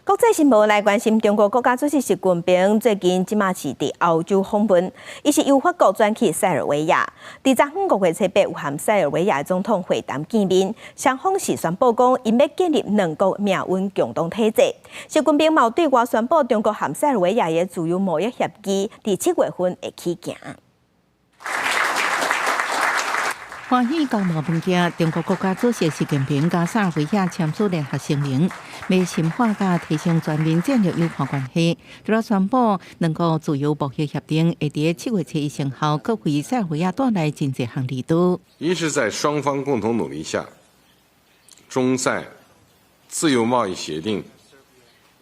國際新聞來關心，中國國家主席習近平最近這馬是佇歐洲訪問，伊是由法國轉去塞爾維亞，佇昨昏五月初八有和塞爾維亞總統會談見面，雙方是宣布講，𪜶欲建立兩國命運共同體制。習近平嘛對外宣布，中國和塞爾維亞的自由貿易協議佇7月份會起行。歡喜交無物件，中國國家主席習近平佮塞爾維亞簽署聯合聲明，欲深化佮提升全面戰略夥伴關係。除了宣布兩國自由貿易協定會佇7月初一生效，閣為塞爾維亞帶來真濟項利多。一是在雙方共同努力下，中塞自由貿易協定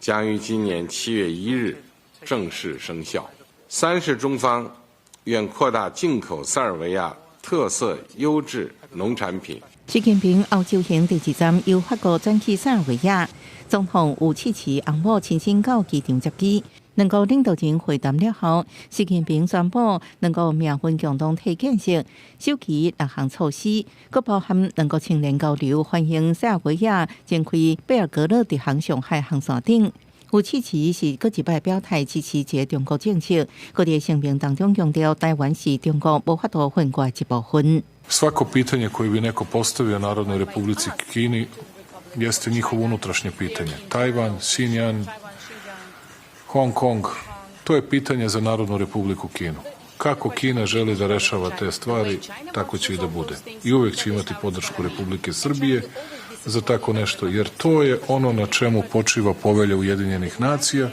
將於今年7月1日正式生效。三是中方願擴大進口塞爾維亞特色優質農產品。習近平歐洲行第二站由法國轉去塞爾維亞，總統武契奇翁某親身到機場接機。兩國領導人會談了後，習近平宣布兩國命運共同體建設，首期六項措施，閣包含兩國青年交流，歡迎塞爾維亞展開貝爾格勒直航上海航線等。武契奇是閣一擺表態支持這個中國政策，閣佇聲明當中強調，台灣是中國無法度分割的一部分。 Svako pitanje koje bi neko postavio Narodnoj Republici Kini jeste njihovo unutrašnje pitanje. Tajvan, Xinjiang, Hong Kong, to je pitanje za Narodnu Republiku Kinu. Kako Kina želi da rešava te stvari, tako će i da bude. I uvek će imati podršku Republike Srbije za tako nešto, jer to je ono na čemu počiva Povelja Ujedinjenih nacija.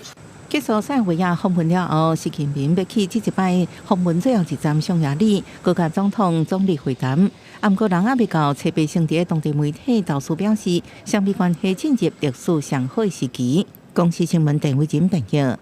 結束塞爾維亞訪問了後，習近平欲去這一擺訪問最後一站匈牙利，閣佮總統總理會談。毋過人猶未到，初八先佇當地媒體投書表示，雙邊關係進入歷史上好時期。公視新聞鄧偉珍編譯。